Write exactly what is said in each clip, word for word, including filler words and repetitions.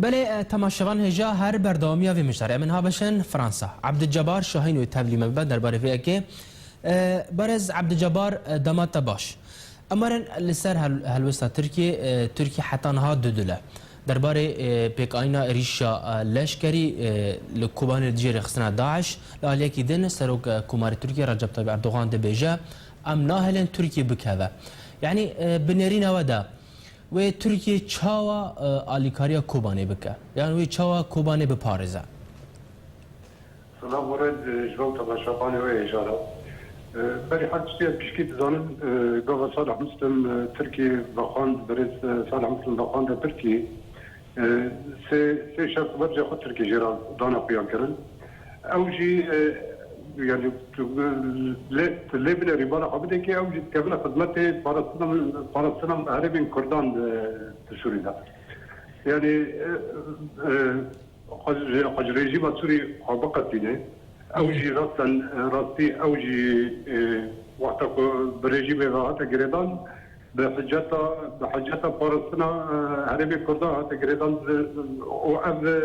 Belê, e, temaşevan hêja her berdewamiya vê mijarê. Em ê niha bişin Fransa. Abdulcebar Şahîn wê tevlî me bibe derbarê vê yekê. E, berêz Abdulcebar, e, dema te baş. Em werin li ser hel-, helwesta Tirkiyê, e, Tirkiye heta niha dudil e. Derbarê, e, pêkanîna êrîşa, e, leşkerî, e, li Kobanê dijî rêxistina DAIŞ, li aliyekî din Serok, e, Komarê Tirkiye Recep Tayyip Erdogan dibêje, em nahêlin Tirkiye bikeve. Yanî, e, bi nêrîna we de, wê Tirkiye çawa, e, alîkariya Kobanê bike? Yan wê çawa Kobanê biparêze? Silav û rêz, e, ji bo temaşevanê wê hêja re. E, berî her tiştî ez pişkî dizanim, e, gava Salih Muslim, e, Tirkî vexwend, berêz, e, Salih Muslim vexwende Tirkî, e, sê, sê şert û mercê xwe Tirkî jê re dane xuya kirin. Ew jî, e, yanî, tu, lê, tu lê binêrî bala xwe bidê ki ew jî dikevine xizmetê parastina, parastina herêmên Kurdan, e, di Sûrî de. Yanî, e, e, xwe ji, xwe ji rejîma Sûrî xwe biqetîne. Ew jî rasten, e, rastî ew jî, e, wexta ku bi rejîmê ve hate girêdan, bi hiceta, bi hiceta parastina, e, herêmê Kurdan hate girêdan, e, û ev, e,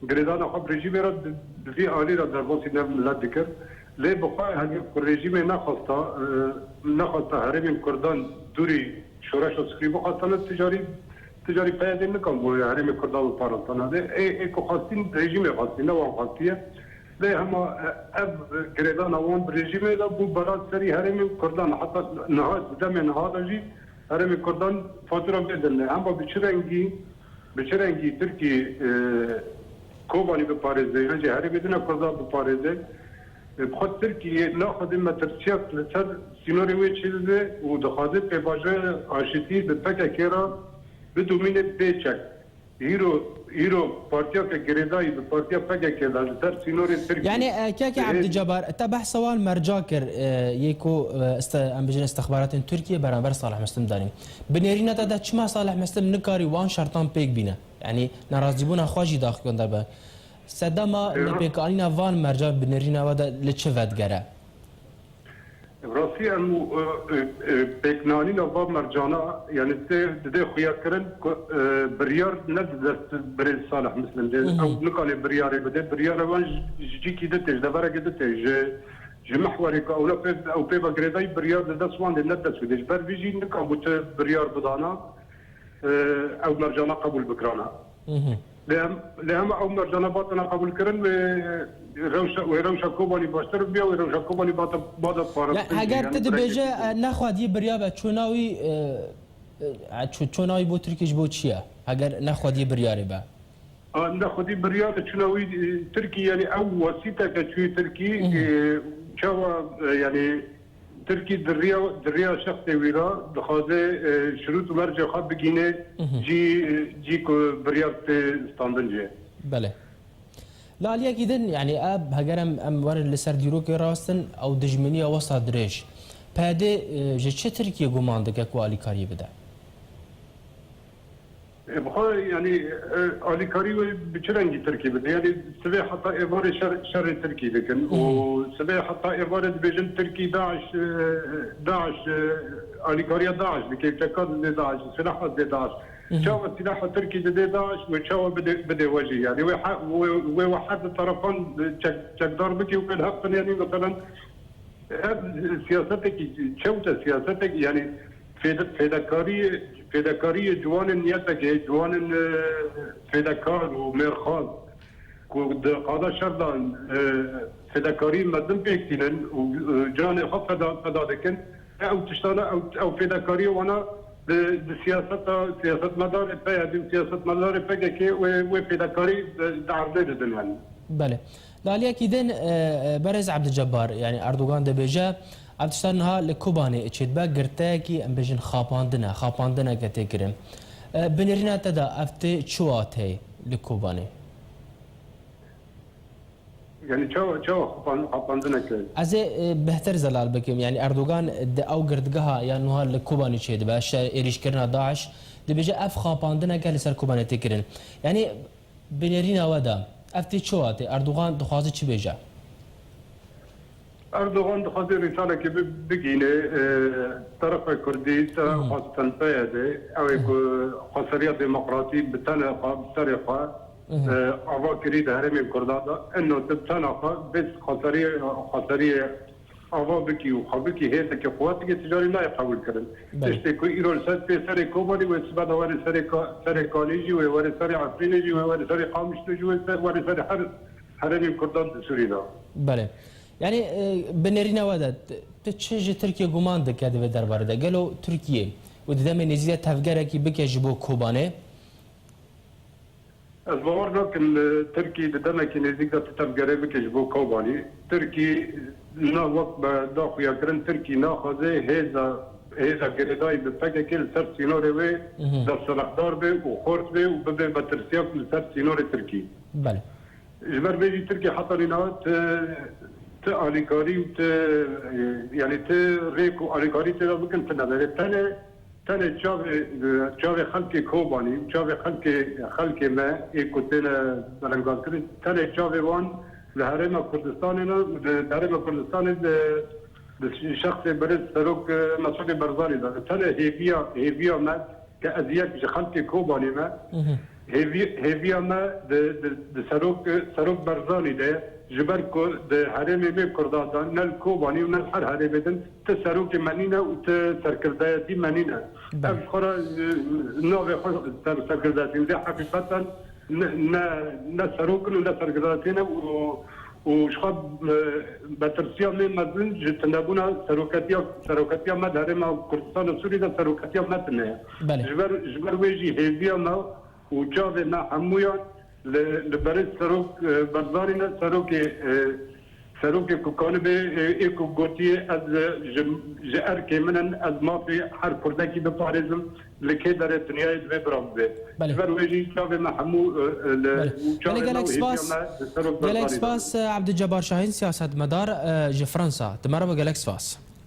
girêdana xwe bi rejîmê re di, di vî alî re derbasî ne milet dikir. Lê bi xwe heke ku rejîmê nexwesta, e, nexwesta herêmên Kurdan dûrî şoreşa Sûrî bixwestane, ticarî, ticarî P Y D nikan bo herêmê Kurdan biparastane. Lê ê, ê ku xwestîn rejîmê xwestî, ne wan xwestiye. Lê hema, e, ev girêdana wan bi rejîmê de bû bela serî herêmên Kurdan. Heta niha, di demê niha de jî herêmê Kurdan fatura vê dinê. Hema bi çi rengî, bi çi rengî Tirkî, e, Kobanî biparêze, yan jî herêmê din e Kurdan biparêze. E, bi xwe Tirkî naxwedî metirsiyek li ser sînorê wê çêdibe û dixwaze pêvajoya aşitî bi P K K re bidomîne bê çek. Îro, îro partiyeke girêdayî bi partiya P K K de li ser sînorê Tirkiyê. Yani, e, keke Abdülcebbar, te behsa wan merca kir, e, yê ku, e, iste-, em bijin istixbaratên Tirkiye beraber Salih Muslim danîn. Bi nêrîna te de çima Salih Muslim nikarî wan şertan pêk bîne? Yani, nerazîbûna xwe jî daxikon derbe. Sedema lêpêkanîna van mercan bi nêrîna we de li çi vedigere? Rastî em, e, e, e, pêknanîna va mercana, yani tê, didê xuyakirin ku, e, biryar ne di dest birêz Salih Muslim de. Ew nikane biryarê bide. Biryara wan ji, ji cîkî di tê, ji deverekê di tê, ji, ji mihwerê ku ewna pê, ew pê ve girêdayî biryar di dest wan de, ne dest wê de. Ji ber vî jî nikabû ti biryar bidana, e, ew mercana qebûl bikirana. Lê em, lê hema ew mercana batana qebûlkirin wê rewşa, wê rewşa Kobanî baştir biya, wê rewşa Kobanî bata, bata parastin. Ya, heger yani tu dibêje, e, nexwediyê birya be, çûna wî, e, e, çû-, çûna wî bo Tirkî ji bo çi ye? Heger nexwediyê biryarê be. A, nexwedî biryar çûna wî, e, Tirkî, yani ew wesîteke çûyî Tirkî, e, çawa, e, yani Tirkî di riya, di riya şexsê wî re dixwaze, e, şirût û mercê xwe bigîne cî, cî ku biryar tê standin jê. Belê. Li aliyekî din, yani, ev, heger em, em werin li ser dîrokê rastin, ew dijmeniya wesa dirêj. P Y D, e, ji çi Tirkiye guman dike ku alîkariyê bide? E, bi xwe, yani, e, alîkarî wê bi çi rengî Tirkî bide? Yani, sibê heta êvarê şer, şerê Tirkî dikin û sibê heta êvarê dibêjin Tirkî, DAIŞ, e, DAIŞ, e, alîkariya DAIŞ dike, çeka didê DAIŞ, silaha didê DAIŞ. Çawa silaha Tirkî didê DAIŞ wê çawa bidê, bidê we jî? Yani, wê he-, wê, wê we her di terefan çek, çekdar bikî û wê li heq bin, yani, meselen, ev siyasetekî çewt e, siyasetekî, yani, Fêde-, fêdekariyê, fêdekariyê ciwanên niyetekê, ciwanên, e, fêdekar û mêrxas ku di qada şer de, e, fêdekariyê mezin pêk tînin û, e, canê xwe feda, feda dikin, ew tiştane, ew, ew fêdekariyê wana di, di siyaseta, siyasetmedarê P Y D û siyasetmedarê P K K wê, wê fêdekarî di, di erdê didin yani. Belê. Li aliyekî din, e, e, berêz Abdulcebbar, yani Erdogan dibêje, ev tişta niha li Kobanê çêdibe, girteyekî, em bêjin, xapandin e, xapandineke tê kirin. E, bi nêrîna te de ev tê çi wateyê li Kobanê? Yani çawa, çawa xapan-, xapandineke? Ez ê, e, bêhtir zelal bikim. Yani Erdogan di ew girtgeha ya niha li Kobanê çêdibe, şer êrîşkirina DAIŞ, dibêje ev xapandineke li ser Kobanê tê kirin. Yani Bi nêrîna we de, ev tê çi watê? Erdogan dixwaze çi bêje? Erdogan dixwaze rîsalekê bi-, bigîne, e, terefa Kurdî, te xwestin P Y D, ew ê ku xweseriya demokratî bi tenê xwe, bi serê xwe, e, ava kirî di herêmên Kurdan de. Eno tu bi tena xwe bê xweseriyê, xweseriyê ava bikî û xwe bikî hêzekî quwetekî ticarî nayê qebûl kirin. Belê. Tiştê ku îro li ser pê serê Kobanî wê sibe de were serê Ka-, serê Kanî jî, wê were serê Efrînê jî, wê were serê Qamişlo jî, wê ser, were serê her herêmên Kurdan di Sûrî de. Belê. Yani, e, bi nêrîna we de, t-, tu çi ji Tirkiye guman dike di vê derbarê de? Gelo Tirkiye û di demê nêzî de tevgerekî bike ji bo Kobanê? Ez bawer nakim, e, Tirkî di demekî nêzîk de tu tevgerê bike ji bo Kobanî. Tirkî na wek be da xuyakirin, Tirkî naxwaze hêza, hêza girêdayî bi P K K li ser sînorê wê Mhm. desthilatdar be û xort be û bibe metirsiyak li ser sînorê Tirkî. Belê. Ji ber vê jî Tirkiye heta nîna ti, ti alîkarî û ti, e, yanî ti rêk û alîkarî tê de bikin tune. Belê tenê, tenê çavê, çavê xelkê Kobanî û çavê xelkê, xelkê me ê ku têne belengazkirin, tenê çavê wan li Herêma Kurdistanê ne, li Herêma Kurdistanê di, di şexsê berê Serok, e, Mesûdê Barzanî de. Tenê hêviya, hêviya me ke ez yek ji xelkê Kobanê me, Mhm. hêvî-, hêviya me di, di, di Serok, Serok Barzanî de, ji ber ku di herêmê me Kurdan de, ne li Kobanî û ne li her herêmê din, ti serokê me nîne û ti serkirdayetî me nîne. Belê. Ev ji xwe re, e, navê xwe ser-, serkirdayetî û dê heqîqeten ne, ne, ne serok in û ne serkirdayetî ne û, û ji xwe, e, metirsiya me mezin ji tundebûna seroketiya, seroketiya me di herêma Kurdistana Sûrî de seroketiya me tune ye. Belê. Ji ber, ji ber wê jî hêviya me û çavê me hemûyan li, li berê Serok, e, Barzanî ne, serokê, e, serokê ku kanibe, e, ê ku gotiye, ez, e, ji, ji erkê min in, ez mafê her Kurdekî biparêzim, li kê derê dinyayê divê bira bibe. Belê. Ji ber wê jî çavê me hemû, e, e, li, Belê. û Belê, çavê me gelek û hêviya spas. me li Serok Gelek Barzanî de. spas, e, Abdulcebar Şahin, siyasetmedar, e, ji Fransa. Di merhaba, gelek spas.